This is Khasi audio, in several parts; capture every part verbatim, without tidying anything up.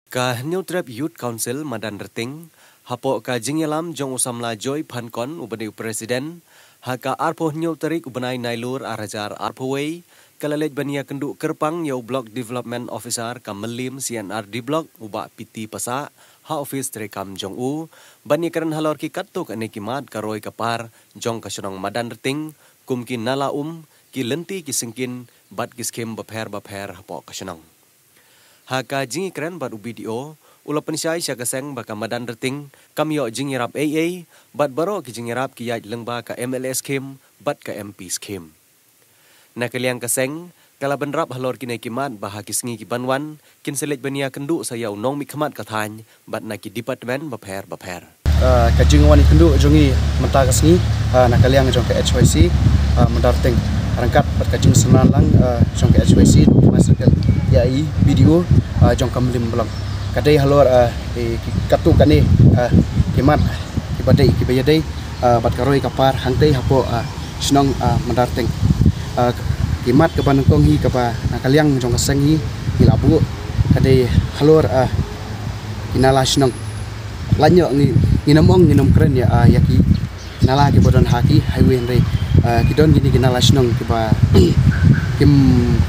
Ka Hynñiewtrep Youth Council Madanrting, hapoh ka jingïalam jong u samla Joy Phankon uba dei u President, ha ka arphew hynñiew tarik u bnai Nailur ar hajar arphew wei, ka la leit ban ïakynduh kyrpang ïa u Block Development Officer ka Mylliem C&RD Block u Bah P T Passah, ha office treikam jong u, ban ïakren halor ki katto katne ki mat ka roi ka par jong ka shnong Madanrting, kum ki nala um, ki lynti ki syngkien, bad ki skhim bapher bapher hapoh ka shnong. Ha ka jingïakren bad u B D O, u la pynshai sha ka seng ba ka Madanrting kam ïoh jingïarap ei ei, bad baroh ki jingïarap ki ïaid lyngba ka M L A skhim bad ka M P skhim. Na ka liang ka seng, ka la bynrap halor kine ki mat ba ha ki sngi ki ban wan, kin sa leit ban ïakynduh sa ïa u nongmihkhmat ka thaiñ, bad na ki department bapher bapher. Ah, ka jingwan ïakynduh jong ngi mynta ka sngi, ah, na ka liang jong ka H Y C, ah, Madanrting. Ryngkat bad ka jingsynran lang, ah, jong ka H Y C, Hima Circle, ïa i B D O, ah, jong ka Mylliem Block. Ka dei halor, ah, ki, ki katto katne, ah, ki mat, kiba dei, kiba ïadei, ah, bad ka roi ka par, hangtei hapoh, ah, shnong, ah, Madanrting. Ah, ki mat kaba nyngkong hi kaba na ka liang jong ka seng hi, ngi la buh, ka dei halor, ah, ki nala shnong. Lait noh ngi, ngin ym ong, ngin ym kren ïa, ah, ïa ki nala kiba don ha ki highway hynrei, ah, ki don kine ki nala shnong kiba, kim,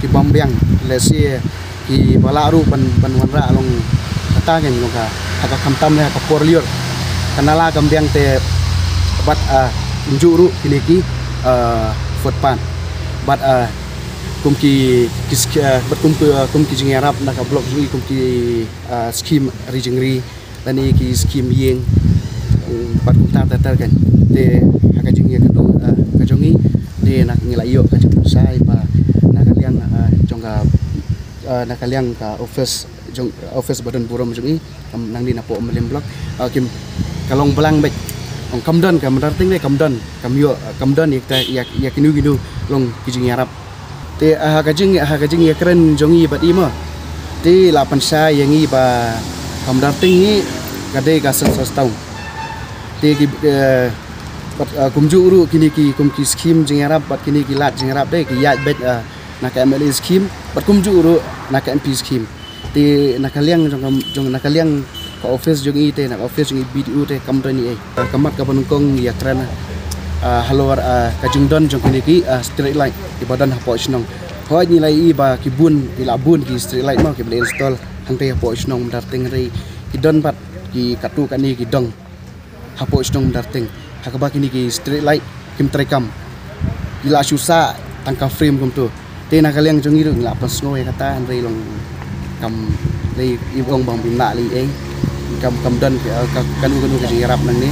kibym biang, lehse kiba lah ruh ban, ban wanrah long kata ngan long ka, ha ka khamtam ne ha ka por lyiur. Ka nala kam biang te bad, ah, kumjuh ruh kine ki, ah, footpath. Bad, ah, kum ki, ki sk-, ah, bad kum ki, ah, kum ki jingïarap na ka block jong ngi kum ki, ah, skhim ri jingri, lane ki skhim ïing, eh, bad kumta ter ter kan. Te ha ka jingïakynduh, eh, ka jong ngi, te na ngi la ïoh ka jingpynshai ba na ka liang, eh, jong ka, eh, na ka liang ka office jong, office ba don burom jong ngi, kam nangne napoh Mylliem Block, eh, kim, ka long blang beit. Ong kam don, ka Madanrting ne kam don, kam ïoh, kam don ïa kita, ïa, ïa kino kino long ki jingïarap. Te, ah, ha ka jing, ha ka jingïakren jong ngi bad i mo. Te la pynshai ïa ngi ba ka Madanrting ngi ka dei ka census town. Te ki, eh, bad, ah, kumjuh ruh kine ki, kum ki skhim jingïarap bad kine ki lad jingïarap dei ki ïaid beit, ah, na ka M L A skhim bad kumjuh ruh na ka M P skhim. Te na ka liang jong ka, jong na ka liang ka office jong i te, na ka office jong i B D O te kam don ei ei. Ka mat kaba nyngkong ïakren, ah, halor, ah, ka jingdon jong kine ki, ah, street light kiba don hapoh shnong. Hooid ngi la ïohi ba ki bun, ki la bun ki street light mo kiba la install hangtei hapoh shnong Madanrting hynrei ki don pat ki katto katne ki dong hapoh shnong Madanrting. Ha kaba kine ki street light kim treikam. Ki la shu sah tang ka frame kumto. Te na ka liang jong ngi ruh ngi la pynsngew ïa kata hynrei long kam lei, i ong bang bym lah lei ei. Kam, kam don ka, ka, kano kano ka jingïarap nangne.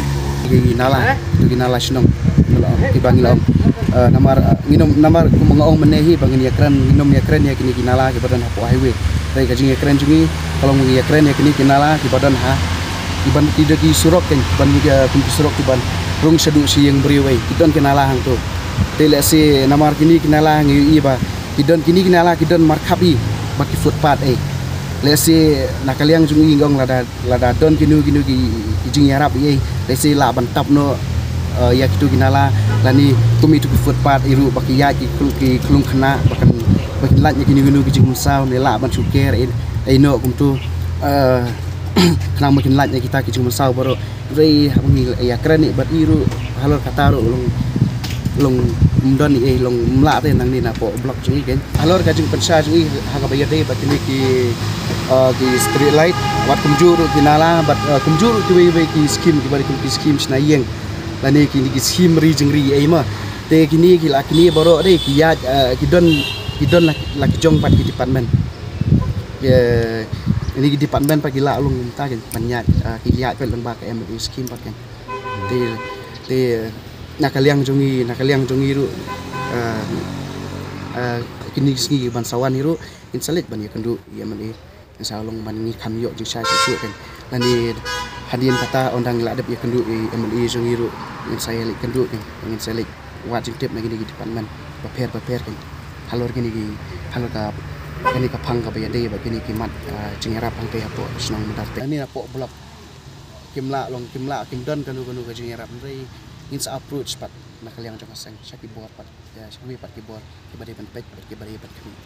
Ki nala, ki nala shnong. Kiba ngi la ong. Eh, namar, eh, ngin ym, namar kum nga ong mynne hi ba ngin ïakren, ngin ym ïakren ïa kine ki nala kiba don hapoh highway. Hynrei ka jingïakren jong ngi ka long ïakren ïa kine ki nala kiba don ha, kiban ki da ki surok kan, kiban ki, eh, kum ki surok kiban rung shaduh sha ïing briew ei, ki don ki nala hangto. Te lehse namar kine ki nala ngi ïohi ba ki don, kine ki nala ki don markhap hi bad ki footpath ei. Lehse na ka liang jong ngi ong lada, lada don kino kino ki, ki jingïarap ei, lehse lah ban tap noh, eh, ïa kito ki nala, lane kum ito ki footpath ei ruh ba ki ïaid ki khlung, ki khlung khynnah ba kan, ba kin lait ïa kino kino ki jingmynsaw ne lah ban shu ker ei, ei noh kumto, eh, khnang ba kin lait ïa kita ki jingmynsaw baroh. Hynrei haba ngi ïakren ïa bad i ruh halor kata ruh long, long ym don ei, long ym lah te nangne napoh block jong ngi kan. Halor ka jingpynshai jong ngi ha kaba ïadei bad kine ki, eh, ki street light bad kumjuh ruh ki nala bad, eh, kumjuh ruh kiwei kiwei ki skhim kiba dei kum ki skhim shna ïing lane kine ki skhim ri jingri ei ma. Te kine ki la, kine baroh dei ki ïaid, eh, ki don, ki don la, la ki jong pat ki department. Kine ki department pat ki la long mynta kan ban ïaid, eh, ki ïaid pat lyngba ka M L A skhim pat kan. Te, te na ka liang jong ngi, na ka liang jong ngi ruh, ah, ah, kine ki sngi ban sa wan hi ruh ngin sa leit ban ïakynduh ïa M L A. Ngin sa long ban, ngi kham ïoh jingshai shuh shuh kan. Lane hadien kata ynda ngi la dep ïakynduh ïa M L A jong ngi ruh ngin sa ïa leit kynduh kan. Ngin sa leit wad jingtip na kine ki department bapher bapher kan. Halor kine ki, halor ka, kane ka phang kaba ïadei bad kine ki mat, ah, jingïarap hangtei hapoh shnong Madanrting. Kane hapoh block. Kim lah long, kim lah, kim don kano kano ka jingïarap hynrei ngin sa approach pat na ka liang jong ka seng sha ki bor pat, ïa, sha kiwei pat ki bor kiba dei ban peit bad kiba dei ban khmih.